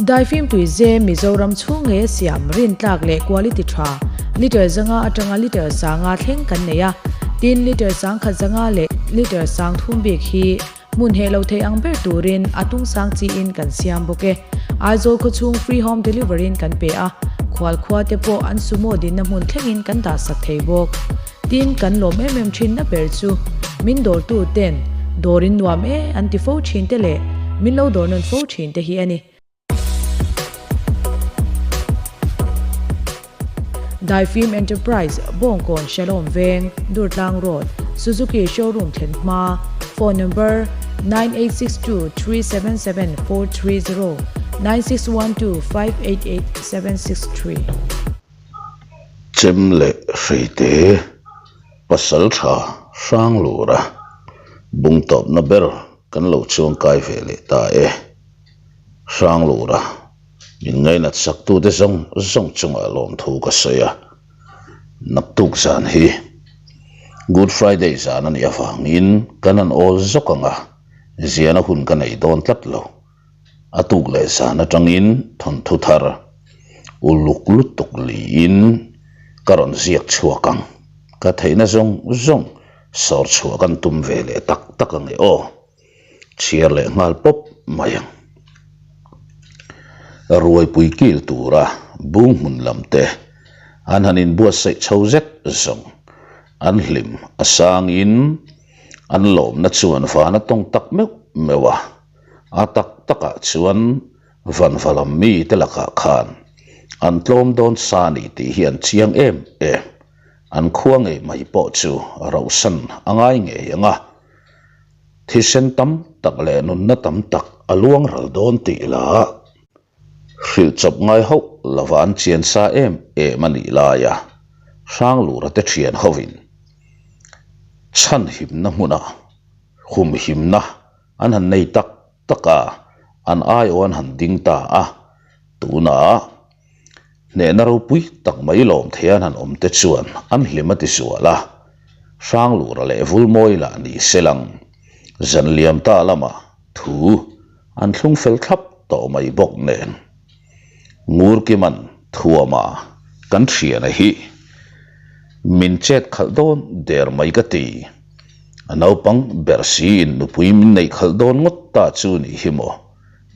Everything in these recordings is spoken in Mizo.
Daifim tuize Mizoram chhung ngeia siam rintlak leh quality tha litre 500 atanga litre 500 thleng kan nei a, tin litre 10,000 zanga leh litre 3000 bik hi hmun heh lo thei ang ber turin a tung sang chiin kan siam bawk e. Aizawl khawchhung free home delivery in kan pe a, khual khua te pawh an sumo dinna hmun thlengin kan dah sak thei bawk. Tin, kan lawm em em thinna ber chu min dawrtu ten dawr in nuam e an ti fo thin te leh min lo dawr nawn fo thin te hi a ni. Daifim Enterprise, Bawngkawn Shalom Veng, Durtlang Road, Suzuki Showroom thlen hma, Phone number, 9862377430, 9612588763. Chem leh hreite pasal tha hrang lura bung tawpna ber kan lo chuangkai ve leh ta e. Hrang lura min ngainat saktute zawng zawng chungah lawmthu ka sawi a, naktuk zan hi Good Friday zan a nih avangin kan han awl zawk ang a, ziahna hun ka nei dawn tlat lo. A tuk leh zan atangin thawnthu thar uluk lutuk liin ka rawn ziak chhuak ang. Ka theihna zawng zawng sawr chhuah kan tum ve leh tak tak ang e aw. Chhiar leh nghal pawp mai ang. Ruaipui kil tura bung hmun lam te an han inbuatsaih chho zet zawng. An hlim a sangin an lawmna chuan van a tawng tak meuh meuh a. A tak takah chuan vanva lam mite lakah khan an tlawm dawn sa ni tih hi an chiang em em. An khua ngei mai pawh chu rauhsan a ngai ngei ang a. Thisen tam tak leh nunna tam tak a luang ral dawn tih lah hrilh chawp ngai hauh lova an chian sa em em a nih laia Hranglura te thian hovin chhanhimna hmuna humhimna an han nei tak tak a, an aiawh an han ding ta a, tunah Hnehna ropui tak mai lawm thei an han awm te chuan an hlim a ti zual a, Hranglura leh Vulmawi lah ni se lang zan liam ta lamah thu an thlung fel thlap tawh mai bawk nen. Ngurkiman thuama kan thiana hi min chet khalh dawn der mai ka ti. A naupang ber siin nupui min neih khalh dawn ngawt ta chu nih hi maw.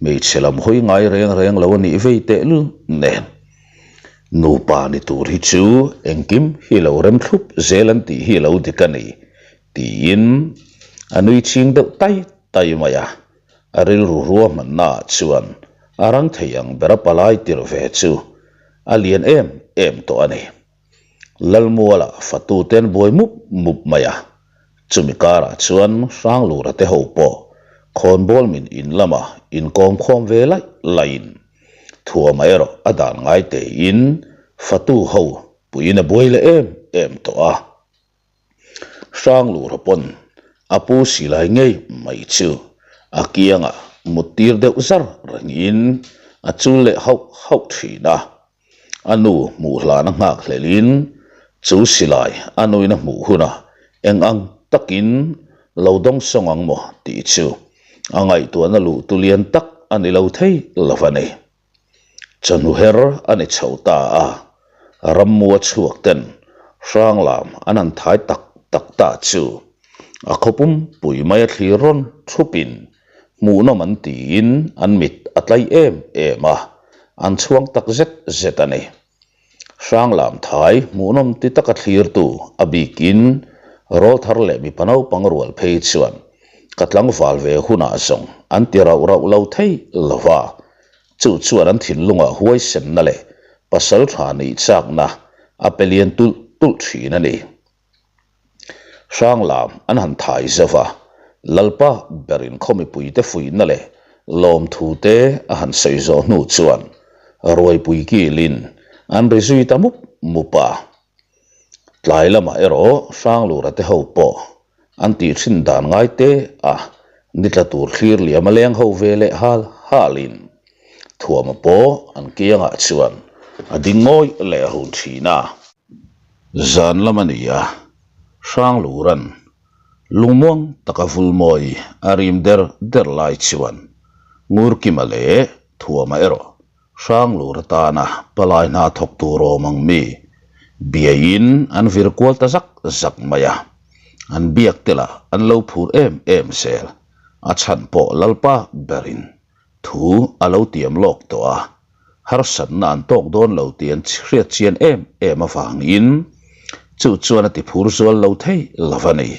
Hmeichhe lam hawi ngai reng reng lo a nih vei tehlul nen. Nupa ni tur hi chu engkim hi lo rem thlup zel an tih hi lo dik a ni, tiin a nui ching deuh tai tai mai a. A rilru ruahmanna ah chuan a rang thei ang ber a palai tir ve chu a lian em em tawh a ni. Lalmuala fatute an buai mup mup mai a, chumi karah chuan Hranglura te ho pawh khawnbawl min in lama inkawm khawm ve laih laihin Thuama erawh a dan ngai tein fatu ho puiin a buai leh em em tawh a. Hranglura pawn a pu silai ngei mai chu a kiangah mut tir deuh zar rengin a chul leh hauh hauh thin a. A nu hmuh hlana nghak hlelhin chu silai a nuin a hmuh hunah eng ang takin lo dawng sawng ang maw tih chu a ngaihtuahna luh tu lian tak a ni lo thei lo a ni. Chawhnu her a ni chho ta a, rammua chhuak ten hranglam an han thai tak tak ta chu a khawpum pui mai a thlir rawn thupin Hmuhnawm an tiin an mit a tlai em em a, an chhuang tak zet zet a ni. Hranglam thai hmuhnawm ti taka thlirtu a bikin rawlthar leh mipa naupang rual phei chuan ka tlangval ve hunah zawng an ti rauh rauh lo thei lo va, chu chuan an thinlungah huaisenna leh pasal tha nih chakna a pe lian tulh tulh thin a ni. Hranglam an han thai zauh a, Lalpa berin khaw mipuite fuihna leh lawmthu te a han sawi zawh hnu chuan Ruaipui kilin an ri zui ta mup mup a. Tlai lamah erawh Hranglura te ho pawh an tih thin dan ngai te a, ni tla tur thlir liam a leng ho ve leh hal halin Thuama pawh an kiangah chuan a ding ngawih leh run thin a. Zan lam a ni a, Hranglura'n lungmuang taka Vulmawi a rim der der lai chuan Ngurkima leh Thuama erawh Hranglur atana palai hna thawk tur awm ang mi biaiin an vir kual ta zak zak mai a, an biak te lah an lo phur em em zel. A chhan pawh Lalpa berin thu a lo tiam lawk tawh a, harsatna an tawk dawn lo tih an hriat chian em em avangin chu chuan a ti phur zual lo thei lo a ni.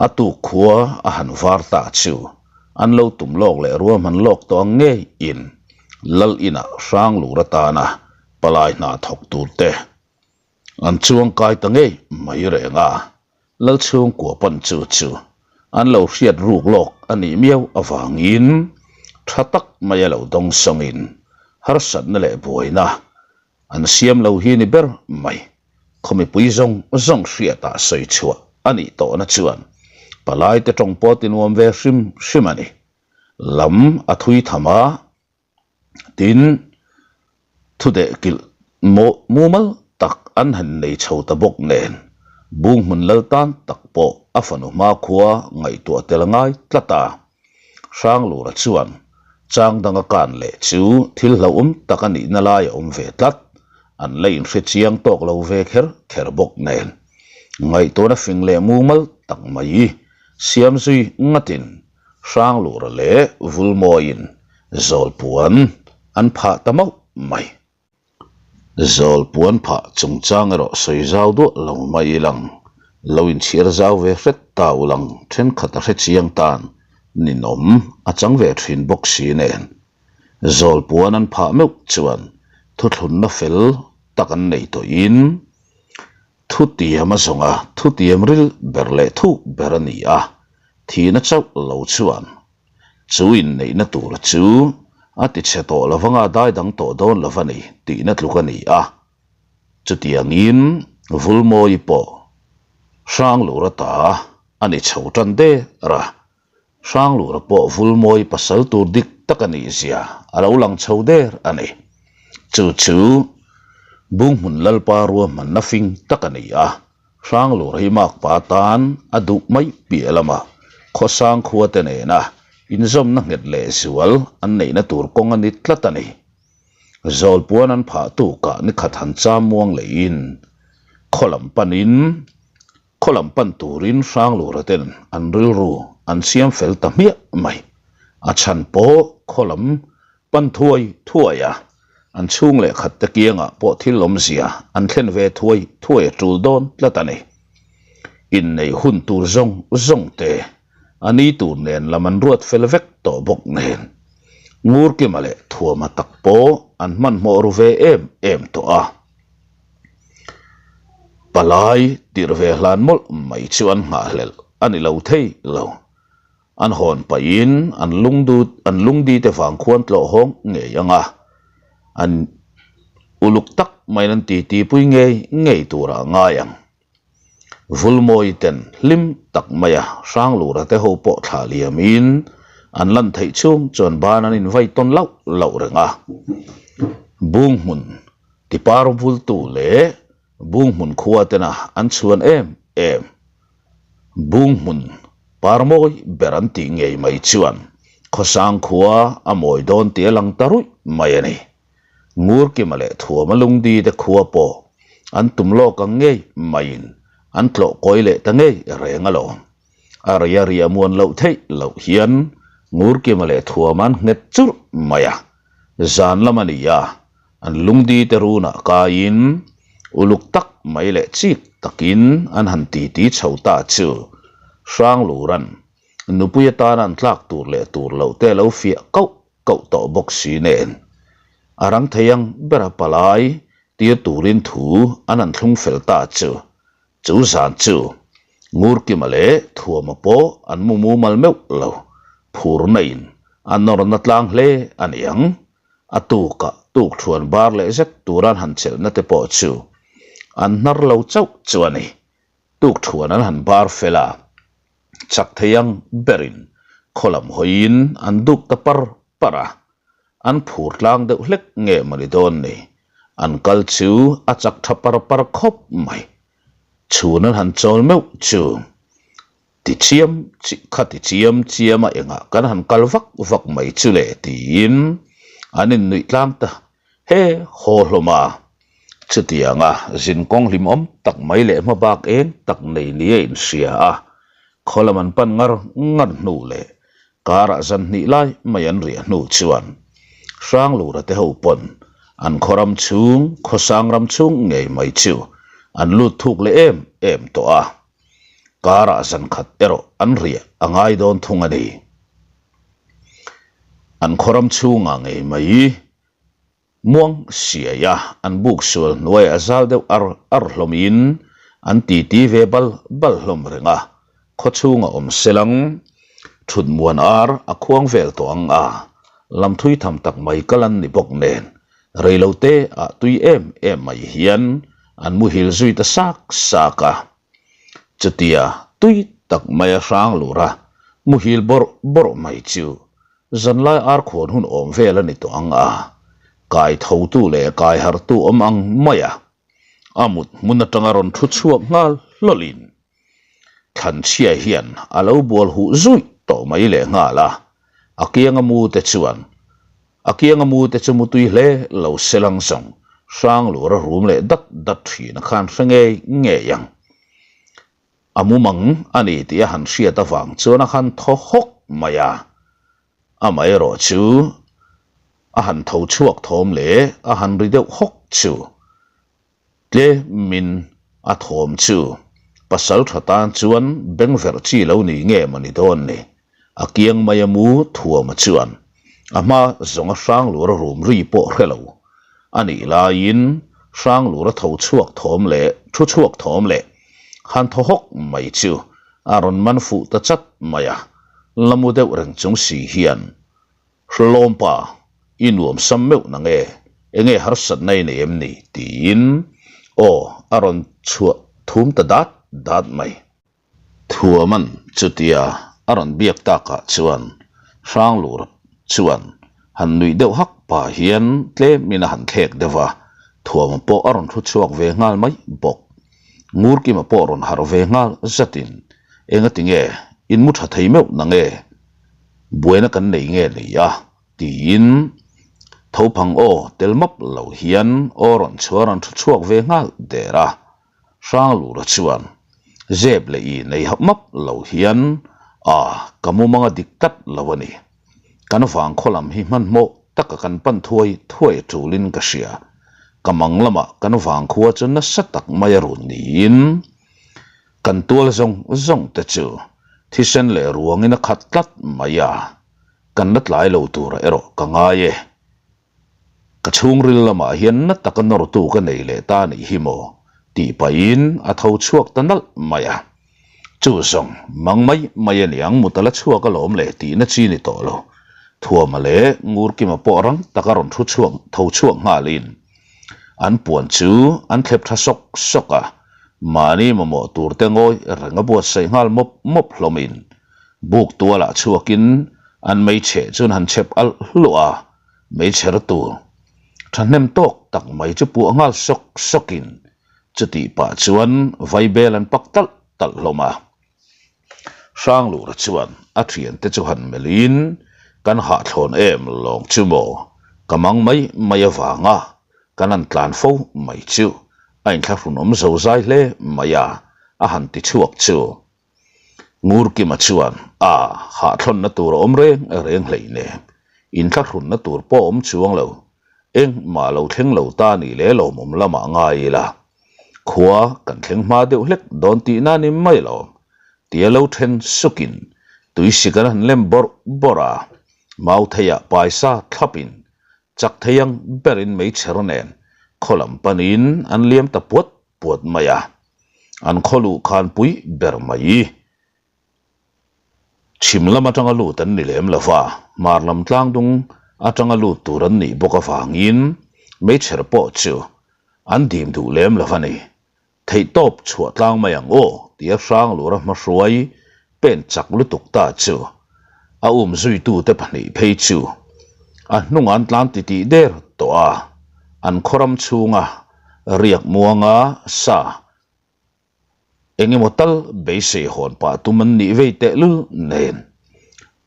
A tuk khua a han var ta chu an lo tum lawk leh ruahman lawk tawh ang ngeiin Lal inah Hranglur atana palai hna thawk tur te an chuang kai ta ngei mai reng a, Lal chhungkua pan chu chu an lo hriat ruk lawk a nih miau avangin tha tak mai a lo dawng sawngin harsatna leh buaina An siam lo hi ni ber mai. Khaw mipui zawng zawng hriatah sawi chhuah a nih tawhna chuan palaite tawng pawh ti nuam ve hrim hrim a ni. Lam a thui tham a, tin, thudeh kilh mumal tak an han nei chho ta bawk nen, bung hmun lal tan tak pawh a fanu hmakhua ngaihtuah tel a ngai tlat a. Hranglura chuan chang danga kan leh chu thil hlauhawm tak a nihna lai a awm ve tlat, an la inhre chiang tawk lo ve kher kher bawk nen. Ngaihtuahna fing leh mumal tak mai siam zui ngatin Hranglura leh Vulmawiin Zawlpuan an phah ta mauh mai. Zawl puan phah chungchang erawh sawi zau duah lo mai ilang, lo inchhiar zau ve hret ta ulang thenkhat a hre chiang tan ninawm a chang ve thin bawk si nen. Zawl puan an phah meuh chuan thuthlunna fel tak an nei tawhin thutiam a zawnga thutiam ril ber leh thuk ber a ni a, thihna chauh lo chuan Chu inneihna tura chu a tichhe tawh lo vanga dai dang tawh dawn lo va ni tihna tluk a ni a. Chutiangin Vulmawi pawh Hranglura ta a ni chho tan der a, Hranglura pawh Vulmawi pasal tur dik tak a nih zia a lo lang chho der a ni. Chu chu Bunghmun Lalpa ruahmanna fing tak a ni a. Hranglur hi makpa tan a duh mai piah lamah khawsang khua te nena inzawmna nghet leh zual an neihna tur kawng a ni tlat a ni. Zawlpuan an phah tukah nikhat han cham muang leiin khaw lam panin khaw lam pan turin Hranglura ten an rilru an siam fel ta hmiah mai. A chhan pawh khaw lam Pan thuai thuai a, an chhung leh khat te kiangah pawh thil awmzia an thlen ve thuai thuai a tul dawn tlat a ni. Inneih hun tur zawng zawng te a ni tur nen lam an ruat fel vek tawh bawk nen Ngurkima leh Thuama tak pawh an hmanhmawh ru ve em em tawh a. Palai tirh ve hlan mawlh mai chu an nghahhlelh a ni lo thei lo. An hawn pahin an lungdut an lungdi te vang khuan tlawh hawng ngei ang a, an uluk tak maiin an titi pui ngei ngei turah a ngai ang. Vulmawi ten hlim tak maia Hranglura te ho pawh thlah liamin an lan theih chhung chuan ban an invai tawn lauh lauh reng a. Bung hmun tipar vultu leh Bung hmun khua tena an chhuan em em. Bung hmun par mawi ber an tih ngei mai chuan khawsang khua a mawi dawn tih a lang ta ruih mai a ni. Ngurkima leh Thuama lungdi te khua pawh an tum lawk ang ngei maiin an tlawh kawi leh ta ngei reng alawm. A rei a ria muan loh theih loh hian Ngurkima leh Thuama an nghet churh mai a, zan lam a ni a, An lungdi te runah kaiin uluk tak mai leh chik takin an han titi chho ta chu Hranglura'n nupui atana an tlak tur leh tur loh te a lo fiah kauh kauh tawh bawk si nen a rang thei ang bera palai tir turin thu an han thlung fel ta chu Chu zan chu Ngurkima leh Thuama pawh an mu mumal meuh lo, phurna in a nawrna tlang hle a ni ang. A tukah tuk thuan bar leh zet tura an han chelhna te pawh chu an hnar lo chauh chu a ni. Tuk thuan an han bar fel a, chak thei ang berin khaw lam hawiin an duk ta par par a, an phur tlang deuh hlek nge mawni dawn ni, an kal chu a chak tha par par khawp mai. Chhun an han chawl meuh chu. Ti chiam chi kha ti chiam chiam a engah kan han kal vak vak mai chu le tiin an innuih tlang ta he haw hlawm a. Chutianga zinkawng hlimawm tak mai leh hmabak eng tak nei ni a inhria a, khaw lam an pan ngar ngar hnu leh karah zan hnih lai mai an riah hnu chuan Hranglura te ho pawn an khaw ram chhung, khawsang ram chhung ngei mai chu an lut thuk leh em em tawh a. Karah zan khat erawh an riah a ngai dawn thung a ni. An khaw ram chhungah ngei mai Muang siai a, an buk sual hnuai a zal deuh ar ar hlawmin an titi ve bal bal hlawm reng a, khawchhunga awm selang thut muan ar a khuang vel tawh ang a, lam thui tham tak mai kal an ni bawk nen reilote ah tui em em mai hian an muhil zui ta sak sak a. Chutia tui tak mai a hrang lur a, muhil bawrh bawrh mai chu Zanlai ar khuan hun awm vel a ni tawh ang a, kai thotu leh kai hartu awm ang mai a, a mut hmun atanga rawn thu chhuak nghal hlawlhin Thlanchhia hian a lo bual huh zuih tawh mai leh nghal a, a kianga mu te chuan a kianga mu te chu mutui hle lo selang zawng Hranglur a rum leh dat dat thin a khan hre ngei ngei ang. A mumang a ni tih a han hriat avang chuan a han thaw hawk mai a, amaherawh chu a han tho chhuak thawm leh a han ri deuh hawk chu tlemin a thawm chu pasal tha tan chuan beng verh chi lo ni nge maw ni dawn ni, a kiang mai a mu thuama chuan a hma zawng a Hranglura rum ri pawh hre lo a nih laiin Hranglura tho chhuak thawm leh thu chhuak thawm leh han thaw hawk mai chu a rawn man fuh ta chat mai a, la mu deuh reng chung si hian Hlawmpa i nuam sam meuh na nge, enge harsatna i nei em ni? tiin aw a rawn chhuah thum ta dat dat mai. Thuaman chutia a rawn biak takah chuan Hranglur chuan han nuih deuh hak pah hian tlemin a han thlek deuh a, Thuama pawh a rawn thu chhuak ve nghal mai bawk. Ngurkima pawh rawn harh ve nghal zatin, Engati nge in mu tha thei meuh na nge? Buaina kan nei nge ni a? tiin Thophang aw tel map lo hian aw rawn chhuah a rawn thu chhuak ve nghal der a. Hranglura chuan zep leh i nei hap map lo hian a ka mumanga dik tlat lo a ni. Kan vangkhaw lam hi hmanhmawh taka kan pan thuai thuai a tulin ka hria. Ka mang lamah kan vangkhua chu nasa tak mai a run niin kan tual zawng zawng te chu thisen leh ruangin a khat tlat mai a, kan la tlai lo turah erawh ka ngai e. Ka chhungril lamah hian na taka nawrtu ka nei leh ta nih hi maw? tih pahin a tho chhuak ta nalh mai a. Chu zawng, mang mai mai a niang mut a la chhuak alawm le tihna chi ni tawh lo. Thuama leh Ngurkima pawh rang taka rawn thu chhuak tho chhuak nghalin an puan chu an thlep tha sawk sawk a, mahni mamawh turte ngawi reng a buatsaih nghal mawp mawp hlawmin buk tualah chhuakin an meichhe chuan han chhep alh hluah a. Meichher tur thahnem tawk tak mai chu puah nghal sawk sawkin chutih pah chuan vaibel an pak talh talh hlawm a. Hranglura chuan a thiante chu han melhin kan hahthlawn em lawng chu maw ka mang mai mai avanga kan han tlan fo mai chu a inthlahrunawm zozai hle mai a, a han ti chhuak chu. Ngurkima chuan, A, hahthlawnna tur a awm reng reng hlei ne. Inthlahrunna tur pawh awm chuang lo. Engmah lo thleng lo ta nih leh lawmawm lamah ngai ila. Khua kan thleng hma deuh hlek dawn tihna ni mai lo. Tia lo then sukin tuisik an han lem bawrh bawrh a, Mautheiah paisa thlapin chak thei ang berin meichher nen khaw lam panin an liam ta puat puat mai a, an khaw luh khan pui ber mai. Chhim lam atanga lut an ni lem lo va, hmar lam tlang dung atanga lut tur an nih bawk avangin meichher pawh chu an dim duh lem lo va ni. Theihtawp chhuah tlang mai ang aw tia Hranglura hmahruai pen chak lutuk ta chu a um zuitute pahnih phei chu a hnungah an tlan titih der tawh a, an khawram chhunga riak muanga sa. Engemaw tal beisei hawn pah tum an nih vei tehlul nen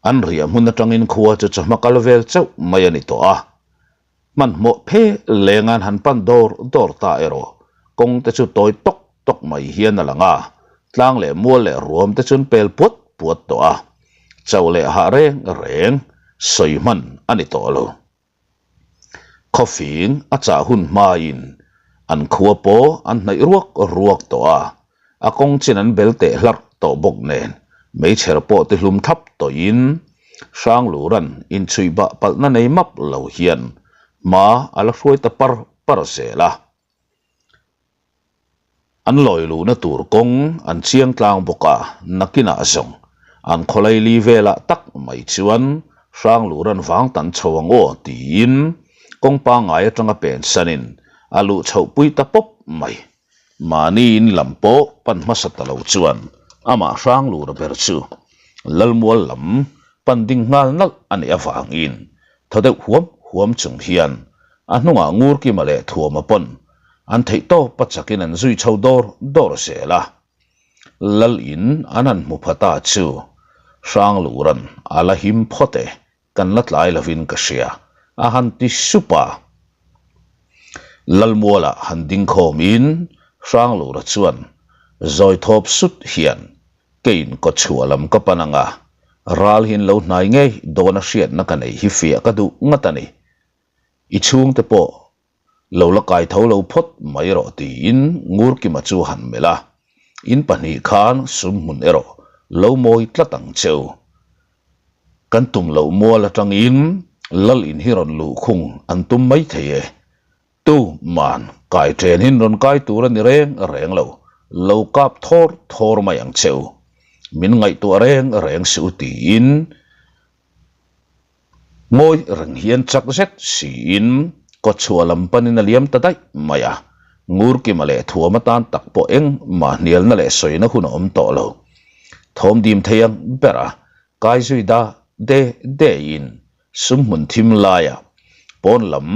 an riah hmun atangin khua chu chawhma kal vel chauh mai a ni tawh a. Hmanhmawh phe leng an han pan dawr dawr ta erawh kawng te chu tawi tawk tawk mai hian a lang a, tlang leh mual leh ruam te chu an pel puat puat tawh a, chauh leh hah reng reng sawi hman a ni tawh lo. Khawfing a chah hun hmain an khua pawh an hnaih ruak ruak tawh a, a kawng chin an bel teh hlarh tawh bawk nen meichher pawh ti hlum thap tawhin Hranglura'n inchhuih bah palhna nei map lo hian hma a la hruai ta par par zel a. An lawi luhna tur kawng an chiang tlang bawk a, nakinah zawng an khawlai li velah tak mai chuan Hranglura'n vang tan chho ang aw tiin kawng pangngai atanga pensanin a luh chhoh pui ta pawp mai. Mahni in lam pawh pan hmasa ta lo chuan amah Hranglura ber chu Lalmual lam pan ding nghal nalh a nih avangin thaw deuh huam huam chung hian a hnungah Ngurkima leh Thuama pawn an theih tawp a chakin an zui chho dawr dawr zel a. Lal in an han hmu pha ta chu Hranglura'n a la him phawt e, kan la tlai lovin ka hria a han ti sup a. Lalmualah han ding khawmin Hranglura chuan zawi thawp sut hian Keiin kawchhuah lam ka pan ang a, ral hi an lo hnai ngei dawn a hriatna ka nei hi fiah ka duh ngat a ni. I chhungte pawh lo la kai tho lo phawt mai rawh tiin Ngurkima chu a han melh a, in pahnih khan sum hmun erawh lo mawi tlat ang cheu. Kan tum loh mual atangin lal in hi rawn luh khung an tum mai thei e. Tu man kai chen hin rawn kai tur a ni reng reng lo, lo kap thawr thawr mai ang che u. Min ngaihtuah reng reng si u tiin ngawi reng hian chak zet siin kawchhuah lam panin a liam ta daih mai a. Ngurkima leh Thuam atan tak pawh engmah hnialna leh sawina hun a awm tawh lo. Thawm dim thei ang ber a, kai zui da de de in Sum hmun thim laia pawn lam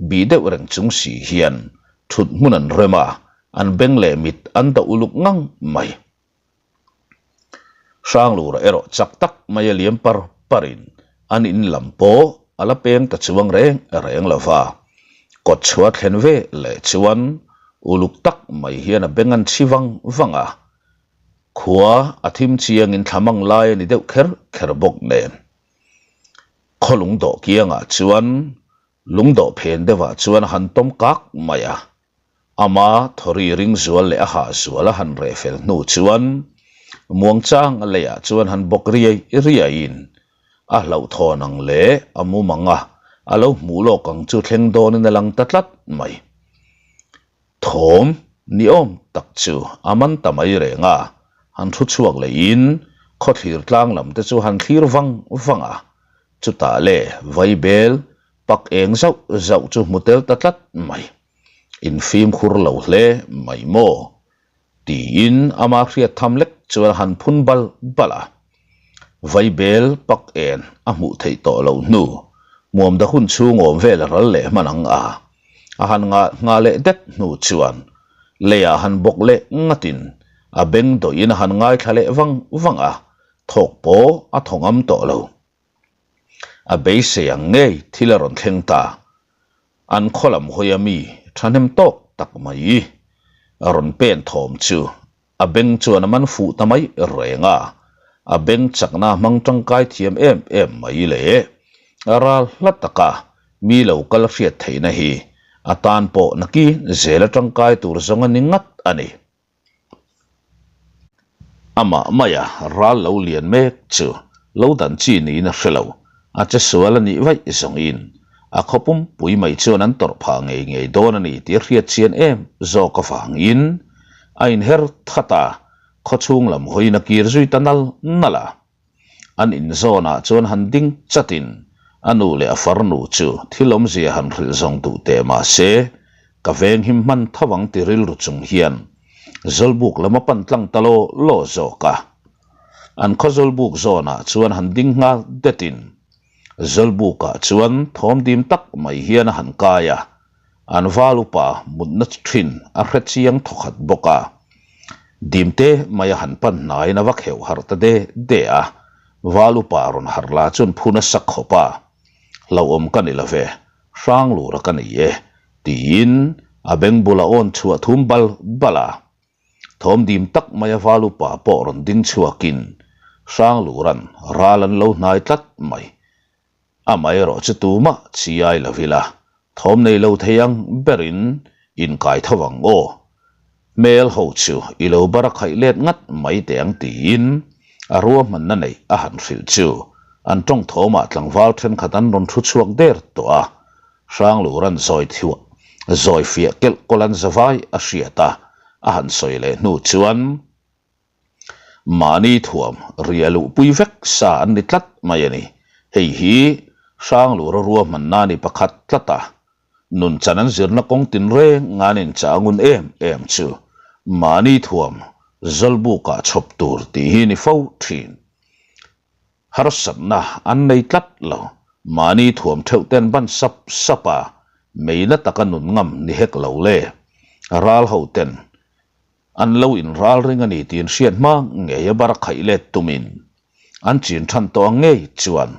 bih deuh reng chung si hian thut hmun an rem a, an beng leh mit an dah uluk ngang mai. Hranglura erawh chak tak mai a liam par parin an in lam pawh a la peng ta chuang reng reng lo va. Kawt chhuah thlen ve leh chuan uluk tak mai hian a beng an chhi vang vang a, khua a thim chiangin thla mang lai a ni deuh kher kher bawk nen. Khaw lungdawh kiangah chuan lungdawh phen deuhah chuan a han tawm kak mai a. Ama thawri ring zual leh a hah zual a han reh fel hnu chuan muangchang a leiah chuan han bawk riai riaiin a hlauhthawn ang leh a mum ang a, a lo hmuh lawk ang chu thleng dawnin a lang ta tlat mai. Thawm ni awm tak chu a man ta mai reng a, han thu chhuak lehin khawthlir tlang lam te chu han thlir vang vang a, chutah le vaibel pak eng zauh zauh chu hmu tel ta tlat mai. In fimkhur lo hle mai maw? Tiin ama hriat tham lek chuan a han phun bal bal a. Vaibel pak en a hmuh theih tawh loh hnu, hmuamda hun chhung awm vel a ral leh hman ang a. A han ngah nghah leh det hnu chuan leiah han bawk leh ngatin a beng dawhin a han ngaithla leh vang vang a, thawk pawh a thaw ngam tawh lo. A beisei ang ngei thil a rawn thleng ta. An khaw lam hawi a mi thahnem tawk tak mai a rawn pen thawm chu a beng chuan a man fuh ta mai reng a, a beng chakna hmang tangkai thiam em em mai leh a ral hla taka mi lo kal hriat theihna hi a tan pawh nakin zel a tangkai tur zawng a ni ngat a ni. Amah maia ral lo lian mek chu lo dan chi niin a hre lo, a che sual a nih vaih zawngin a khaw pumpui mai chuan an tawrh phah ngei ngei dawn a ni tih a hriat chian em zawk avangin a inher that a, khawchhung lam hawiin a kir zui ta nal nal a. An inzawnah chuan han ding chatin a nu leh a farnu chu thil awmzia han hrilh zawng duh teh mah se, ka veng him hman tho ang ti rilru chung hian Zawlbuk lam a pan tlang ta law law zawk a. An khaw Zawlbuk zawnah chuan han ding nghal detin Zawlbukah chuan thawm dim tak mai hian a han kai a, an val upa mutna thin a hre chiang thawkhat bawk a. Dimte mai a han pan hnaiin a va kheuh harh ta de de a, Val upa rawn harh la chuan phu nasa khawp a, Hlauhawm ka ni lo ve, Hranglura ka ni e, tiin a beng bula awn chhuah thum bal bal a. Thawm dim tak mai a val upa pawh rawn ding chhuakin Hranglura'n ral an lo hnai tlat mai. Amaherawh chu tumah chi ai lo ila, thawm nei lo thei ang berin inkai tho ang aw. Hmel ho chu i lo bar a khaih let ngat mai teh ang tiin a ruahmanna neih a han hrilh chu an tawng thawmah tlangval thenkhat an rawn thu chhuak der tawh a, Hranglura'n zawi thiuah zawi fiah kelh kawlh an zavai a hriat a, a han sawi leh hnu chuan Mahni thuam ria luhpui vek sa an ni tlat mai a ni. Hei hi Hranglura ruahmanna ni pakhat tlat a, nun chan an zirna kawng tinreng ngan inchah ngun em em chu mahni thuam zawlbukah chhawp tur tih hi ni fo thin. Harsatna an nei tlat lo. Mahni thuam theuh ten ban sap sap a, meina taka nun ngam ni hek lo le. Ral ho ten An lo inral ring a ni tih an hriat hma ngei a bar khaih let tumin an chin than tawh ang ngei chuan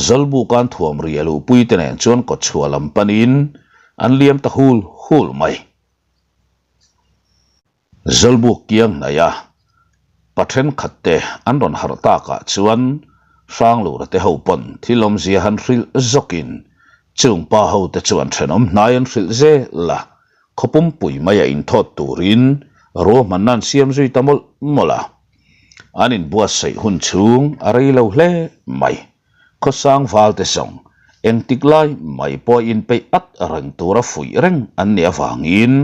Zawlbuka'n thuam ri a luhpui te nen chuan kawtchhuah lam panin an liam ta hul hul mai. Zawlbuk kiang hnaih a pa thenkhat te an rawn harh takah chuan Hranglura te ho pawn thil awmzia han hrilh zawkin chung pa ho te chuan thenawm hnai an hrilh zel a, Khaw pumpui maia inthawt turin ruahmanna an siam zui ta mawlh mawlh a. An inbuatsaih hun chhung a rei lo hle mai. Khawsang valte zawng engtik lai mai pawh inpeih at reng tura fuih reng an nih avangin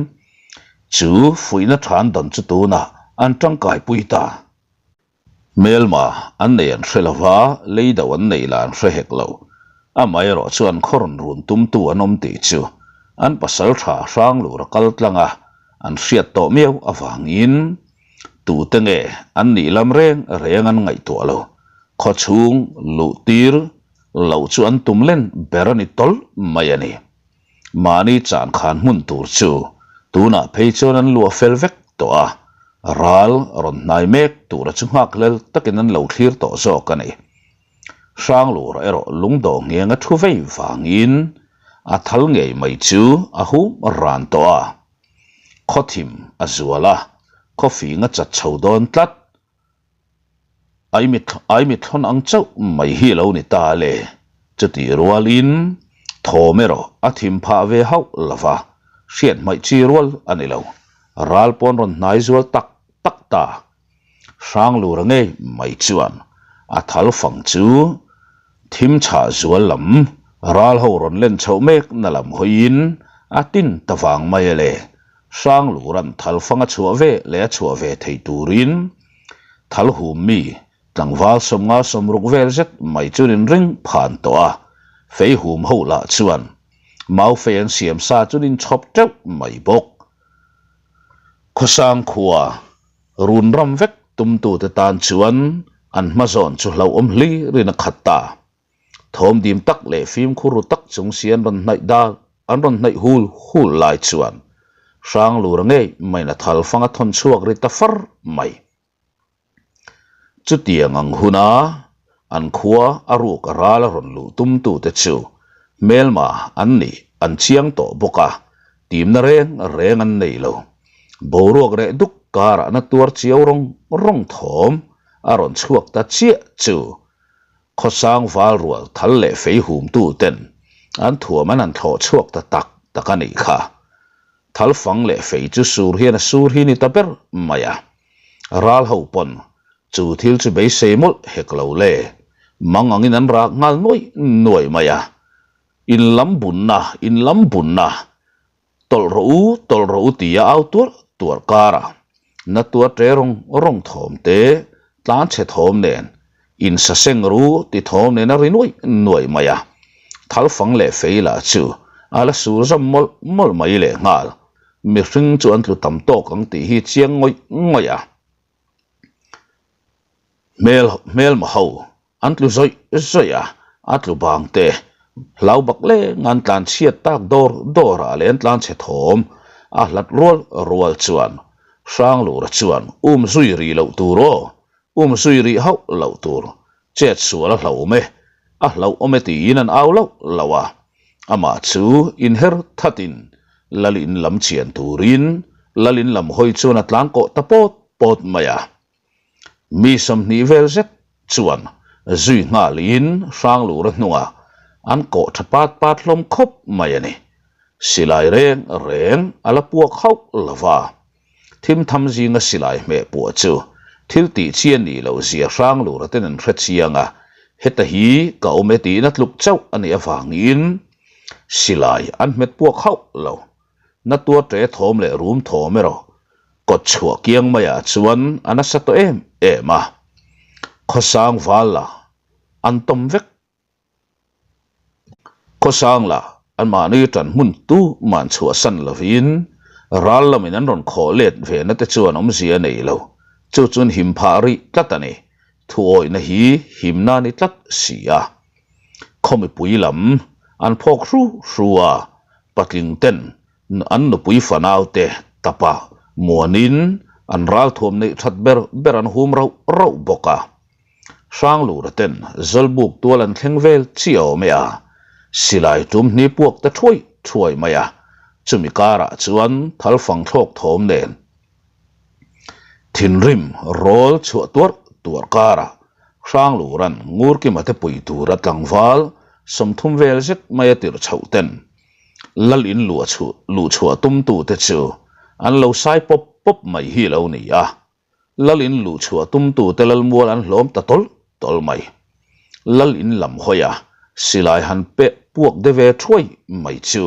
chu fuihna tha an dawn chu tunah an tangkaipui ta. Hmelma an nei an hre lo va, lei do an nei lah an hre hek lo. Amaherawh chu an khaw rawn run tumtu an awm tih chu an pasal tha Hranglur a kal tlang a, an hriat tawh miau avangin tute nge an nih lam reng reng an ngaihtuah lo. Khaw chhung luh tir loh chu an tum len ber a ni tawlh mai a ni. Mahni chan khan hmun tur chu tunah phei chuan an luah fel vek tawh a, ral rawn hnai mek tura chu nghak lel takin an lo thlir tawh zawk a ni. Hranglur erawh lungdawh ngheng a thu vei vangin a thal ngei mai chu a hum ran tawh a, khawthim a zual a, khawfing a chat chho dawn tlat. Aimithlawn ang chauh mai hi a lo ni ta le. Chutih rualin thawm erawh a thim phah ve hauh lo va, hriat hmaih chi rual a ni lo. Ral pawn rawn hnai zual tak tak ta. Hranglura ngei mai chuan a thal fang chu thim chhah zual lam ral ho rawn len chhoh mek na lam hawiin a tin ta vang mai a le. Hranglura'n thal fang a chhuah ve leh a chhuah ve thei turin thal hum mi tlangval 50 60 vel zet mai chuan inring phan tawh a, fei hum ho lah chuan mau fei an siam sa chuan inchhawp teuh mai bawk. Khawsang khua run ram vek tumtute tan chuan an hmazawn chu hlauhawm hlirin a khat ta. Thawm dim tak leh fimkhur ru tak chung si an rawn hnaih dal an rawn hnaih hul hul lai chuan Hranglura ngei maiin a thal fang a thawn chhuak ri ta far mai. Chutiang ang huna an khua a ruk a ral a rawn luh tumtute chu hmelma an nih an chiang tawh bawk a, timna reng reng an nei lo. Boruak reh duk karah na tuar chiau rawng rawng thawm a rawn chhuak ta chiah chu Khawsang val rual thal leh fei humtu ten an thuam an han thlawh chhuak ta tak tak a nih kha. Thal fang leh fei chu sur hian a sur hi ni ta ber mai a. Ral ho pawn chu thil chu beisei mawlh hek lo le. Mang angin an rak nghal nuai nuai mai a. In lam bunna, in lam bunna Tawlh rawh u, tawlh rawh u tia au tuarh tuarh karah na tuar ṭe rawng rawng thawm te, tlan chhe thawm nen, in sa seng ru ti thawm nen a ri nuaih nuaih mai a. Thal fang leh fei lah chu a la sur zam mawlh mawlh mai lehnghal. Mihring chu an tlu tam tawk ang tih hi chiang ngawih ngawih a. Hmel hmelma ho an tlu zawih zawih a, a tlu bang te hlau bak leng an tlan chhiat tak dawr dawr ah leh an tlan chhe thawm a hlat rual rual chuan. Hranglura chuan um zui rih loh tur aw, um zui rih hauh loh tur, chet sual a hlauhawm e, a hlauhawm e tiin an au lauh lauh a. Amah chu inher thatin Lalin lam chian turin Lalin lam hawi chuan a tlang kawh ta pawt pawt mai a. Mi 20 vel zet chuan zui nghalin Hranglura hnungah an kawh tha pat pat hlawm khawp mai a ni. Silai reng reng a la puak hauh lo va, thim tham zinga silai hmeh puah chu thil tih chi a nih loh zia Hranglura ten an hre chiang a, heta hi ka awm e tiin a tluk chauh a nih avangin silai an hmet puak hauh lo. Na tuar ṭe thawm leh rum thawm erawh kawt chhuah kiang maiah chuan a nasa tawh em em a, khawsang val la an tawm vek. Khawsang la anmahni ṭan hmun tu man chhuahsan lovin ral lamin an rawn khawh let ve na te chuan awmzia a nei lo, chu chuan him phah rih tlat a ni, thuawihna hi himna a ni tlat si a. Khaw mipui lam an phawk hru hru a, patling ten an nupui fanau te tapa muanin an ralthuam neih that ber ber an hum rauh rauh bawk a. Hranglura ten Zawlbuk tual an thleng vel chiah awm e a, silai tum hni puak ta thuai thuai mai a, chumi karah chuan thalfang thlawk thawm nen Thinrim rawl chhuah tuarh tuarh karah Hranglura'n Ngurkima te pui tura tlangval 30 vel zet mai a tirh chhoh ten Lal in luah chhuah luh chhuah tumtute chu an lo sai pawp pawp mai hi lo ni a. Lal in luh chhuah tumtute Lalmual an hlawm ta tawlh tawlh mai. Lal in lam hawi a, silai han peh puak de ve thuai mai chu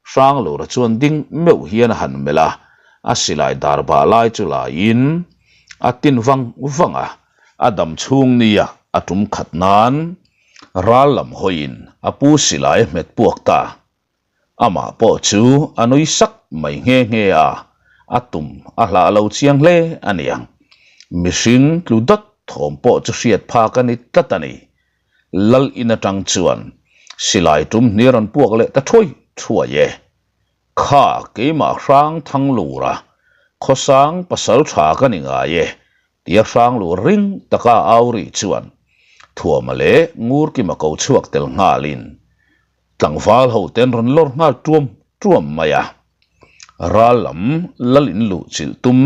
Hranglura chuan ding meuh hian a han melh a, a silai dar bah lai chu laiin a tin vang vang a, a dam chhung nia a tum khat nan ral lam hawiin a pu silai a hmet puak ta. Amah pawh chu a nui sak mai nghe nghe a, a tum a hlah lo chiang hle a niang. Mihring tlu dawt thawm pawh chu hriat phak a ni tlat a ni. Lal in atang chuan silai tum hni rawn puak leh ta thuai thuai e. Kha keimah hrang thang lura khawsang pasal tha ka ni ngai e tia hrang lur ring taka au ri chuan Thuama leh Ngurkima ko chhuak tel nghalin Tlangval ho ten rawn lawr nghal tuam tuam mai a. Ral lam lal in luh chilh tum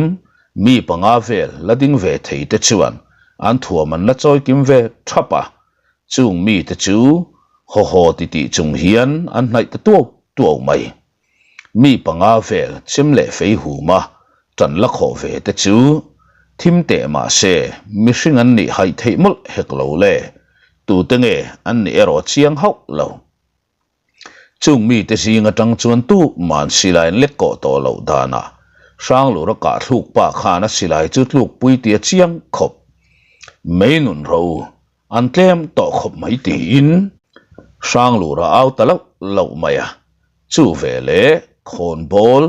mi panga vel la ding ve thei te chuan an thuam an la chawi kim ve thap a. Chung mi te chu haw haw ti tih chung hian an hnaih ta tuau tuau mai. Mi panga vel chem leh fei hum a tan la khawh ve te chu thim teh mah se mihring an nih haih theih mawlh hek lo le, tute nge an nih erawh chiang hauh lo. Chung mite zing atang chuan tu man silai an lek kawh tawh loh danah Hranglura kah thluk pa khan a silai chu tlukpui tia chiang khawp mei nun ro An tlem tawh khawp mai tiin Hranglura au ta loh loh mai a, chu veleh khawnbawl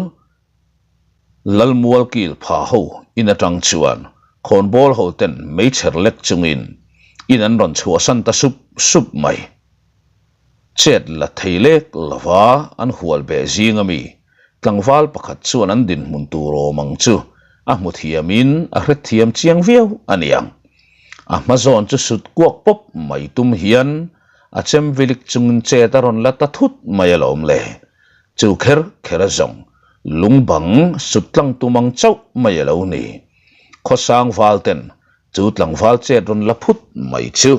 Lalmual kil pha ho in atang chuan khawnbawl ho ten meichher lek chungin in an rawn chhuahsan ta sup sup mai. Chet la thei lek lova an hual beh zing ami tlangval pakhat chuan an dinhmun tur awm ang chu a hmu thiamin a hrethiam chiang viau a niang. A hma zawn chu sut kuak pawp mai tum hian a chem vilik chungin chet a rawn la ta thut mai alawm le. Chu kher kher a zawng lung bang sut tlang tum ang chauh mai a lo ni. Khawsang val ten chu tlangval chet rawn la phut mai chu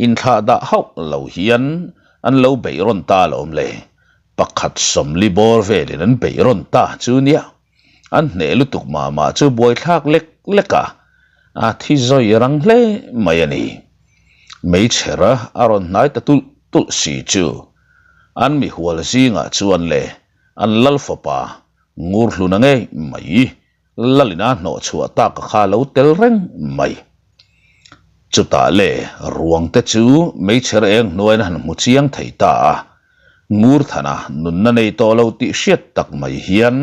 inthlah dah hauh lo hian an lo beih rawn ta alawm le. Pakhat 40 bawr velin an beih rawn ta chu nia. An hneh lutuk mah mah chu buaithlak lek lek a, a thi zawi rang hle mai a ni. Meichher a rawn hnai ta tulh tulh si chu an mihual zingah chuan le an lal fapa Ngurhluna ngei mai lalin a hnawh chhuah tak a kha lo tel reng mai. Chutah le ruang te chu meichher eng hnuaiin a han hmu chiang thei ta a, Ngurthana nunna nei tawh lo tih hriat tak mai hian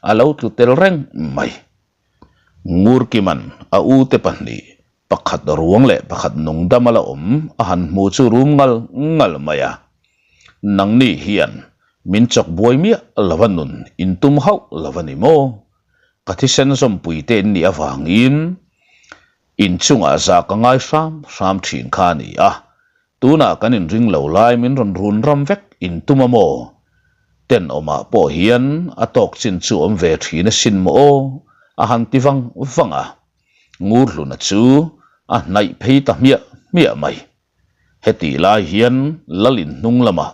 a lo tlu tel reng mai. Ngurkiman a ute pahnih, pakhat ruang leh pakhat nungdam a la awm a han hmu chu rum ngal ngal mai a. Nangni hian min chawk buai miah lova nun in tum hauh lo a ni maw? Ka thisen zawmpui te in nih avangin inchungah za ka ngai hram hram thin kha a ni a, tunah kan inring lo lai min rawn run ram vek in tum a maw? Tenawmah pawh hian a tawk chin chu awm ve thin asin maw aw? a han ti vang vang a, Ngurhluna chu a hnaih phei ta hmiah hmiah mai. Hetih lai hian Lal in hnung lamah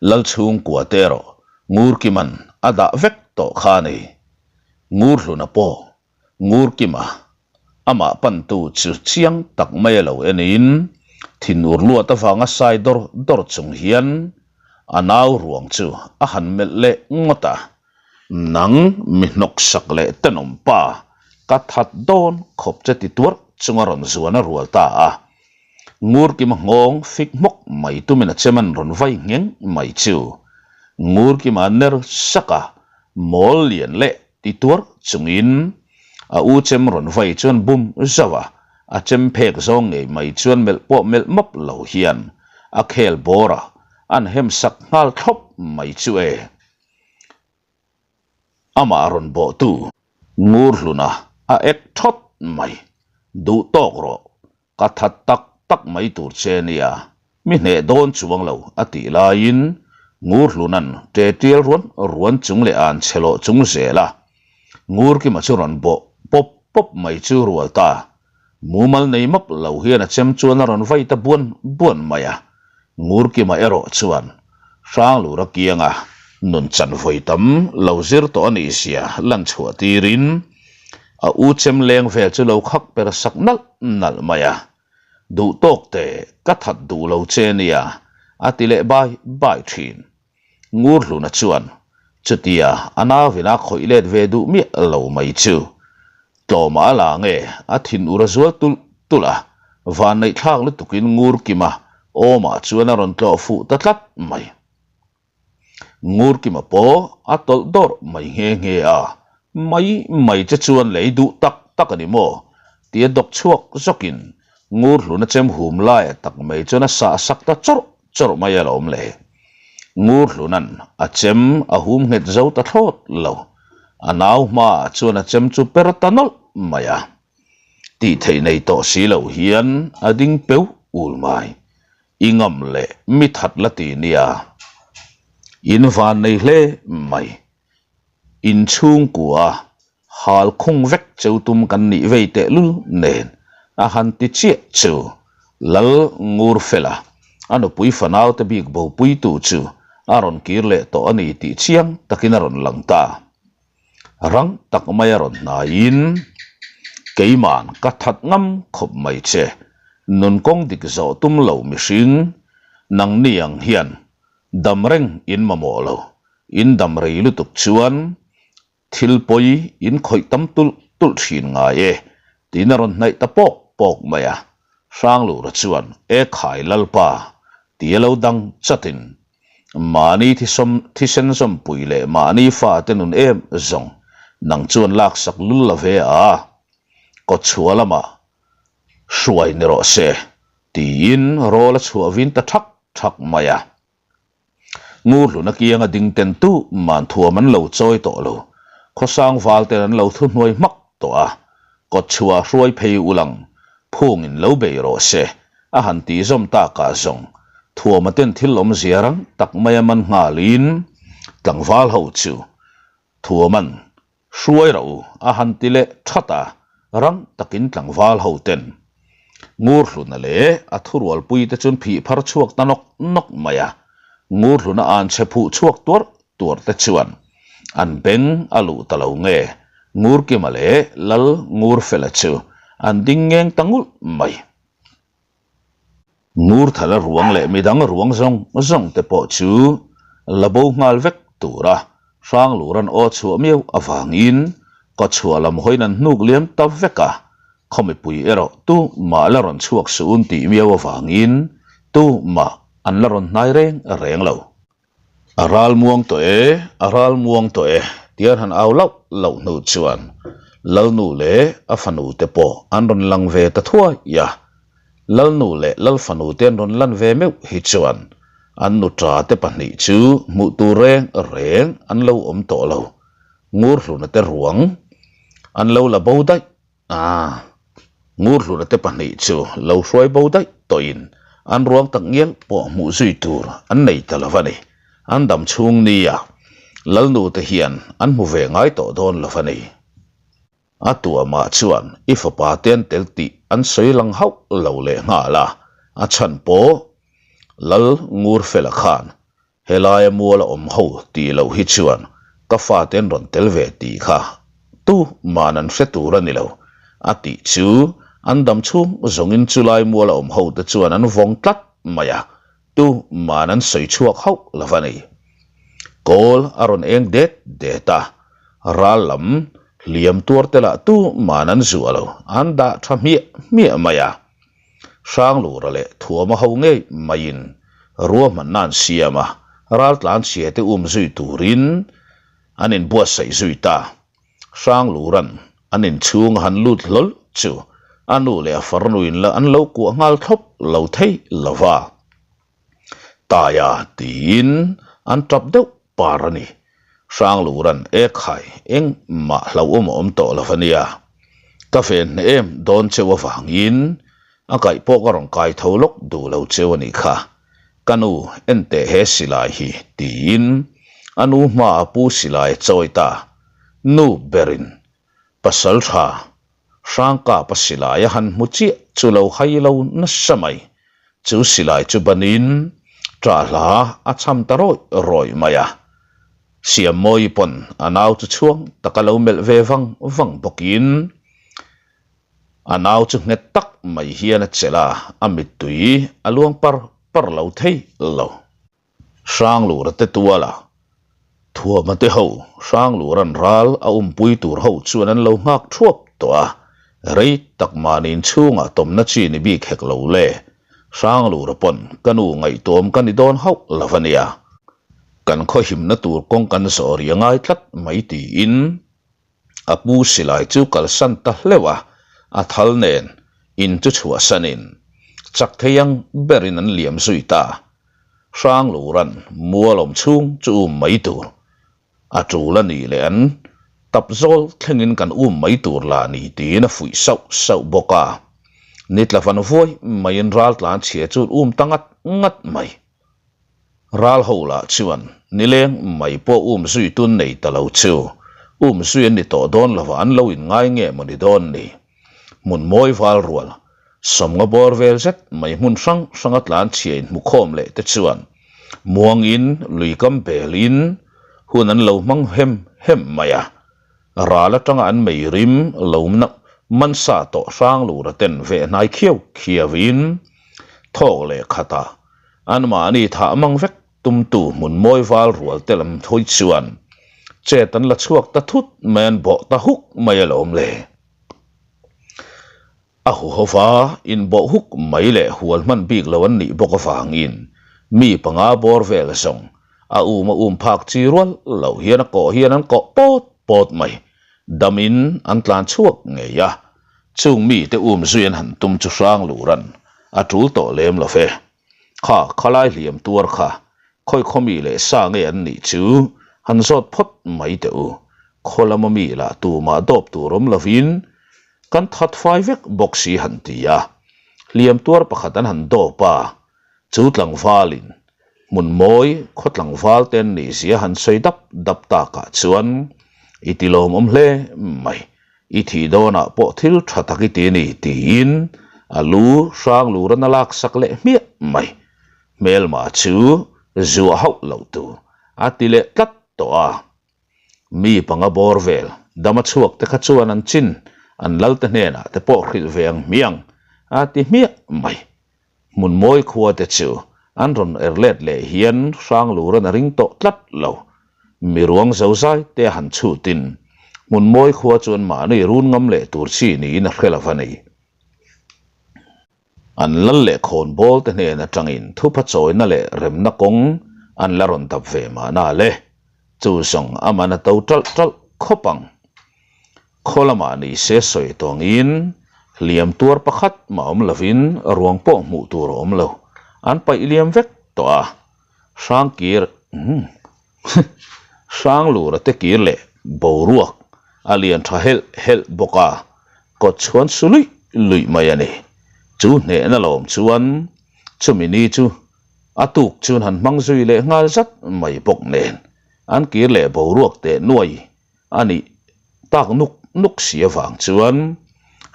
Lalchhungkua te erawh Ngurkima'n a dah vek tawh kha a ni. Ngurhluna pawh Ngurkima amah pantu chu chiang tak mai a lo enin thinur luat avanga sai dawr dawr chung hian a nau ruang chu a han melh leh ngawt a. Nang mi hnawksak leh tenawm pa ka that dawn khawp che ti tuarh chunga rawn zuan a rual ta a. Ngurkima nghawng fik hmawk mai tumin a chem an rawn vai ngheng mai chu. Ngurkima a ner sak a, mawl lian leh ti tuarh chungin a u chem rawn vai chuan bum zauh a, a chem phek zawng ngei mai chuan melh pawh melh map lo hian a khel bawr a, an hem sak nghal thlawp mai chu e. Amah rawn bawhtu Ngurhluna a ek thawt mai. Duh tawk rawh, ka that tak tak mai tur che nia, mi hneh dawn chuang lo a tih laiin Ngurhluna'n ṭe ṭial ruan ruan chung leh an chhe lawh chung zel a. Ngurkima chu rawn bawh pawp pawp mai chu rual ta. Mumal nei map lo hian a chem chuan a rawn vai ta buan buan mai a. Ngurkima erawh chuan Hranglura kianga nun chan vawi tam lo zir tawh a nih zia lan chhuah tirin a u chem leng vel chu lo khak per sak nalh nalh mai a. Duh tawk teh ka that duh lo che nia a ti leh bai bai thin. Ngurhluna chuan chutia a nauvin a khawih let ve duh miah lo mai chu tlawmah a la nge a thin ur a zual tulh tulh a, vanneihthlak lutukin Ngurkima awmah chuan a rawn tlawh fuh ta tlat mai. Ngurkima pawh a tawlh dawrh mai nghe nghe a, mai mai che chuan lei duh tak tak a ni maw? tia dawk chhuak zawkin Ngurhluna chem hum laia tak mai chuan a sah sak ta chawrh chawrh mai a lo awm le. Ngurhluna'n a chem a hum nghet zo ta thlawt lo. A nau hmaah chuan a chem chu per ta nawlh mai a. Tih theih nei tawh si lo hian a ding peu ul mai. I ngam leh mi that la ti nia. In van nei hle mai. In chhungkua Hal khung vek cheu tum kan nih vei teh lul nen a han ti chiah chu Lal Ngurfela, a nupui fanaute bik bopuitu chu a rawn kir leh tawh a ni tih chiang takin a rawn lang ta. Rang tak mai a rawn hnaiin, Keiman ka that ngam khawp mai che, nun kawng dik zawh tum lo mihring, nangni ang hian dam reng in mamawh lo, in dam rei lutuk chuan Thil pawi in khawih tam tulh tulh thin ngai e, tiin a rawn hnaih ta pawk pawk mai a. Hranglura chuan, E khai Lalpa, tia lo dang chatin, mahni thisawm thisen zawmpui leh mahni fate nun em zawng nang chuan laksak lul la ve a, kawtchhuah lamah hruai ni rawh se, tiin rawl a chhuah vin ta thak thak mai a. Ngurhluna kianga ding ten tu man thuam an lo chawi tawh lo. Khawsang val ten an lo thu hnuai hmak tawh a, kawtchhuah hruai phei ulang phungin lo bei rawh se a han tih zawm takah zawng thuama ten thil awmzia rang tak mai a man nghalin tlangval ho chu thuaman Hruai rawh u, a han ti leh that a, rang takin tlangval ho ten Ngurhluna leh a thurualpui te chuan phih phar chhuak ta nawk nawk mai a, Ngurhluna an chhe phuh chhuak tuarh tuarh te chuan an beng a luh ta lo nge, Ngurkima leh Lal Ngurfela chu an ding ngeng ta ngulh mai. Ngurthala ruang leh midang ruang zawng zawng te pawh chu la bo nghal vek tura Hranglur an aw chhuah miau avangin kawchhuah lam hawiin an hnuk liam ta vek a, khaw mipui erawh tu mah la rawn chhuak suh un tih miau avangin tu mah an la rawn hnai reng reng lo. A ral muang tawh e, a ral muang tawh e, tia an han au lauh lauh hnu chuan Lalnu leh a fanu te pawh an rawn lang ve ta thuai a. Lalnu leh Lalfanu te an rawn lan ve meuh hi chuan an nuṭa te pahnih chu hmuh tur reng reng an lo awm tawh lo. Ngurhluna te ruang an lo la bo daih a, Ngurhluna te pahnih chu lo hruai bo daih tawhin an ruang tak ngial pawh hmuh zui tur an nei ta lo a ni. An dam chhung nia Lalnu te hian an hmu ve ngai tawh dawn lo a ni. A tuamah chuan i fapa te an tel tih an sawi lang hauh lo leh nghal a, a chhan pawh Lal Ngurfela khan Helaia mual a awm ho tih loh hi chuan ka fate an rawn tel ve tih kha tu man an hre tur a ni lo, a tih chu an dam chhung zawngin chulai mual a awm ho te chuan an vawng tlat mai a, tu man an sawi chhuak hauh lo a ni. Kawl a rawn eng det det a, ral lam hliam tuar te lah tu man an zuah lo, an dah tha hmiah hmiah mai a. Hranglura leh Thuama ho ngei maiin ruahmanna an siam a, raltlanchhia te um zui turin an inbuatsaih zui ta. Hranglura'n an inchhung a han lut hlawl chu a nu leh a farnuin la an lo kuah nghal thlawp lo thei lo va. Taia tiin an tap deuh par a ni. Hranglura'n e khai engmah hlauhawm a awm tawh lo a nia. Ka ven hneh em dawn cheu avangin a kaih pawh ka rawn kai tho lawk duh lo cheu a nih kha. Ka nu en teh he silai hi tiin a nu hmaah pu silai a chawi ta. Nu berin pasal tha Hrangkapa silai a han hmu chiah chu lo hai lo nasa mai. Chu silai chu banin ṭah hla a cham ta rawih rawih mai a. Siammawi pawn a nau chu chhuang taka lo melh ve vang vang bawkin a nau chu nghet tak mai hian a chelh a, a mittui a luang par par lo thei lo. Hranglura te tuala Thuama te ho Hranglura'n ral a umpui tur ho chuan an lo nghak thuap tawh a, rei tak mahni inchhungah tawmna chi ni bik hek lo le. Hranglura pawn ka nu ngaihtuam ka ni dawn hauh lo a nia. Kan khawhimna tur kawng kan zawh ri a ngai tlat mai tiin A pu silai chu kalsan ta hleuh a, a thal nen in chu chhuahsanin chak thei ang berin an liam zui ta. Hranglura'n mual awm chhung chu um mai tur a tul a nih leh an tap zawl thlengin kan um mai tur lah ni tiin a fuih sauh sauh bawk a. Nitla van vuai maiin raltlan chhia chu um ta ngat ngat mai. Ral ho lah chuan nileng mai pawh um zui tun nei ta lo chu um zui an ni tawh dawn lo a an lo inngai nge maw ni dawn ni. Hmun mawi val rual, sawmnga bawr vel zet mai hmun hrang hranga tlan chhia inhmukhawm leh te chuan muangin lui kam belin hun an lo hmang hem hem mai a. Ral atanga an mei rim lo man sa tawh hrang lura ten veh hnai khiau khiauin thawk leh khatah Anmahni thah mang vek tumtu hmun mawi val rual te lam thawi chuan chet an la chhuak ta thut mai an bawh ta huk mai alawm le. A huhova inbawh huk mai leh hual hman bik lo an nih bawk avangin mi panga bawr vel zawng a um a um phak chi rual loh hian a kawh hian an kawh pawt pawt mai. Damin an tlan chhuak ngei a, Chung mite um zui an han tum chu hrang luran a tul tawh lem lo ve. Kha khalai hliam tuar kha khawi khaw mi leh sa nge an nih chu han zawt phawt mai teh u. Khaw lama mi lah tumah dawp tur awm lovin kan that fai vek bawk si han ti a. Hliam tuar pakhat an han dawp a, chu tlangvalin hmun mawi khaw tlangval te an nih zia han sawi dap dap takah chuan i ti lawmawm hle mai. I thih dawnah pawh thil tha tak i ti a ni tiin a lu hrang luran a laksak leh hmiah mai. Hmelma chu zuah hauh loh tur a ti leh tlat tawh a. Mi panga bawr vel dama chhuak te kha chuan an chin an lalte hnenah te pawh hrilh ve ang hmiang a ti hmiah mai. Hmun mawi khua te chu an rawn er let leh hian hrang luran a ring tawh tlat lo. Mi ruang zo zai te a han chhutin hmun mawi khua chuan mahni run ngam leh tur chi niin a hre lo va ni. An lal leh khawn bawl te hnen atangin thupha chawina leh remna kawng an la rawn dap ve mahna le. Chu zawng a man a to ṭalh ṭalh khawp ang. Khaw lamah ni se sawi tawngin hliam tuar pakhat mah awm lovin ruang pawh hmuh tur a awm lo. An paih liam vek tawh a, Hrangkir Hranglura te kir leh Boruak a lian tha helh helh bawk a, kawt chhuan su luih luih mai a ni. Chu hnehna lawm chuan chumi ni chu a tuk chuan han hmang zui leh nghal zat mai bawk nen an kir leh boruak teh nuai a nih tak nuk nuk si avang chuan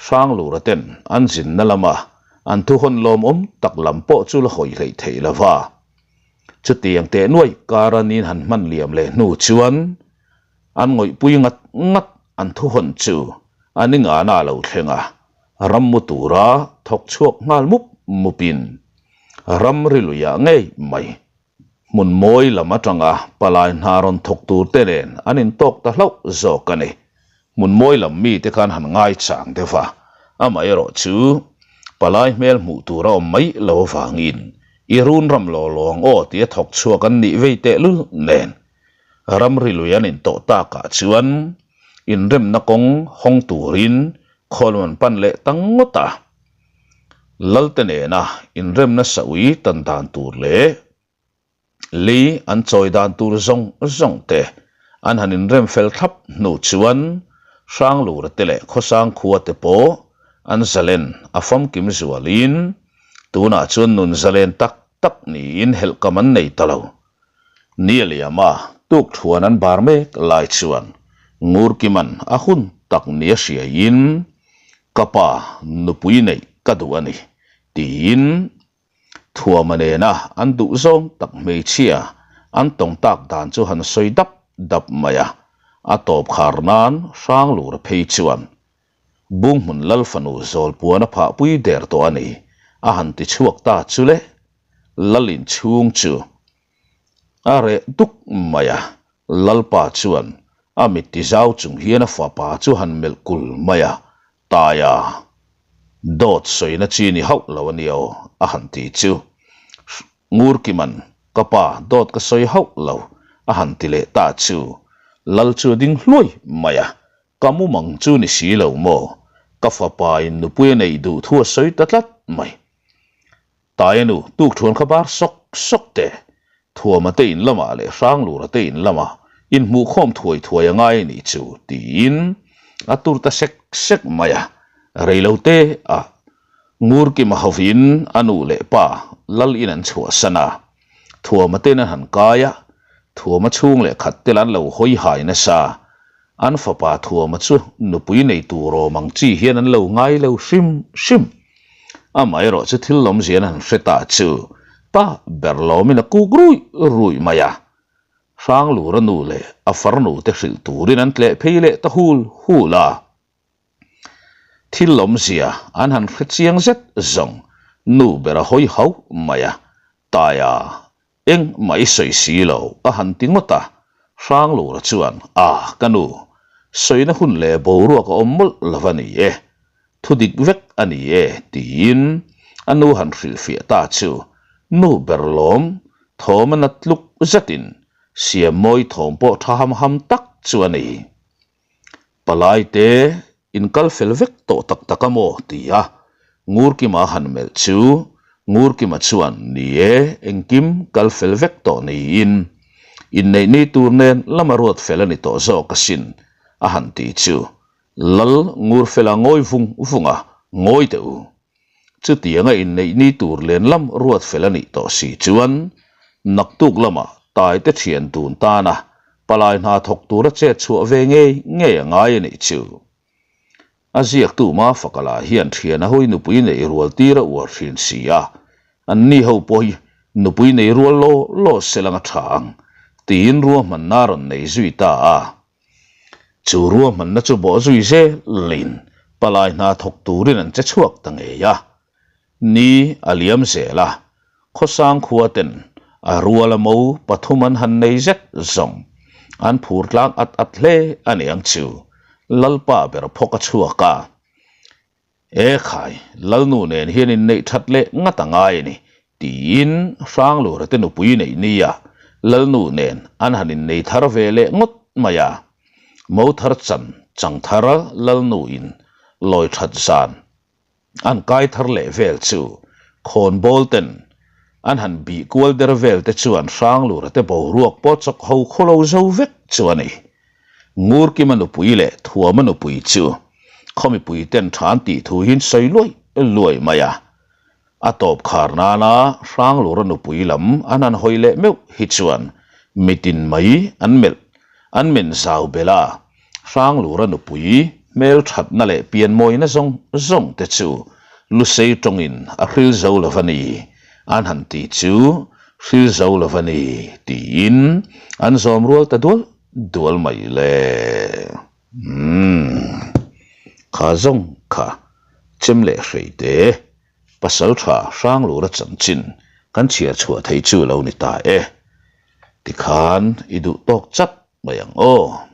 Hranglura ten an zinna lama an thuhawn lawmawm tak lam pawh chu la hawi hleih theih lova. Chutiang teh nuai kara nin han hman liam leh hnu chuan an ngawihpui ngat ngat an thuhawn chu a ni ngana a lo thleng a, ram mu tura thawk chhuak nghal mup mupin ram ri luiah ngei mai hmun mawi lam atanga palai hna rawn thawk tur te nen an intawk ta hlauh zawk a ni. Hmun mawi lam mite khan han ngaichang deuh a, amaherawh chu palai hmel hmuh tur a awm mai lo avangin i run ram law law ang aw tia thawk chhuak an nih vei tehlul nen ramri lui an intawh takah chuan inremna kawng hawng turin khawl an pan leh ta ngawt a. Lalte nena inremna saui tan dan tur leh Lei an chawi dan tur zawng zawng te an han inrem fel thlap hnu chuan Hranglura te leh Khawsang khua te pawh an zalen a famkim zualin tunah chuan nun zalen tak tak niin helhkam an nei ta lo. Ni a liam a, tuk thuan an bar mek lai chuan Ngurkiman a hun tak ni a hriaiin Ka pa nupui neih ka duh a ni tiin Thuama nena an duh zawng tak hmeichhia an tawng tak dan chu han sawi dap dap mai a, a tawp khar nan Hranglura phei chuan Bunghmun Lal fanu Zawlpuan a phahpui der tawh a ni a han ti chhuak ta chu le, Lal inchhung chu a reh duk mai a, Lalpa chuan a mit ti zau chung hian a fapa chu han melh kul mai a, Taia, dawt sawina chi ni hauh lo a nia aw, a han ti chu. Ngurkiman, ka pa, dawt ka sawi hauh lo, a han ti leh ta chu. Lal chu a ding hluai mai a, ka mumang chu ni si lo maw, ka fapa in nupui a neih duh thu a sawi ta tlat mai. Taia nu, tuk thuan kha bar sawk sawk teh. Thuama te in lamah leh Hranglura te in lamah inhmuhkhawm thuai thuai a ngai a nih chu, tiin a tur ta sek sek mai a. Reilo te ah Ngurkima hovin a nu leh pa lal in an chhuahsan a. Thuama ten an han kai a, Thuama chhung leh khat te lah an lo hawi hai nasa. An fapa Thuama chu nupui nei tur awm ang chi hian an lo ngai lo hrim hrim. Amaherawh chu thil lawmzia an han hre ta chu pa ber lawmin a kuk ruih ruih mai a. Hranglura nu leh a farnu te hrilh turin an tleh phei leh ta hul hul a. Thil lawmzia an han hre chiang zet zawng nu ber a hawi hauh mai a, Taia Eng mah i sawi si lo, a han ti ngawt a. Hranglura chuan, A, ka nu, sawina hun leh boruak a awm mawlh lo a ni e. Thu dik vek a ni e, tiin a nu han hrilhfiah ta chu nu ber lawm thawm a nat tluk zetin Siammawi thawm pawh tha ham ham tak chu a ni. Palai te in kal fel vek tawh tak tak a maw? ti a Ngurkima han melh chu Ngurkima chuan ni e, engkim kal fel vek tawh niin inneih ni tur nen lama ruat fel a ni tawh zawk asin a han ti chu Lal Ngurfela ngawi vung vung a, ngawi teh u. Chutianga inneih ni tur len lam ruat fel a nih tawh si chuan naktuk lamah taite thian dun tana palai hna thawk tura chet chhuah ve ngei ngei a ngai a nih chu. A ziaktu Mafakala hian thian a hawi nupui neih rual tir a uar thin si a, anni ho pawh hi nupui nei rual law law se lang a tha ang tiin ruahmanna a rawn nei zui ta a. Chu ruahmanna chu bawh zui zelin palai hna thawk turin an che chhuak ta ngei a. Ni a liam zel a, khawsang khua ten a ruala mo pathum an han nei zet zawng an phur tlang at at hle a ni ang chu Lalpa ber phawk a chhuak a. E khai, Lalnu nen hian inneih that leh ngat a ngai a ni, tiin Hranglura te nupui neih nia Lalnu nen an han innei thar ve leh ngawt mai a. Mo thar chan chang thar Lalnu in lawi that zan an kai thar leh vel chu khawnbawl ten an han bih kual der vel te chuan Hranglura te boruak pawh chawk ho khawlo zo vek chu a ni. Ngurkima nupui leh Thuama nupui chu khaw mipui ten tha an tih thu hi an sawi luai luai mai a. A tawp khar nana Hranglura nupui lam an han hawi leh meuh hi chuan mitin mai an melh an men zau belh a, Hranglura nupui hmel thatna leh pianmawina zawng zawng te chu Lusei tawngin a hril zo lo va ni an han ti chu hril zo lo va ni tiin an zawm rual ta dual dual mai le. Umm. Kha zawng kha chem leh hrei te pasal tha Hranglura chanchin kan chhiar chhuah thei chu lo ni ta e. Tikhan i duh tawk chat mai ang aw.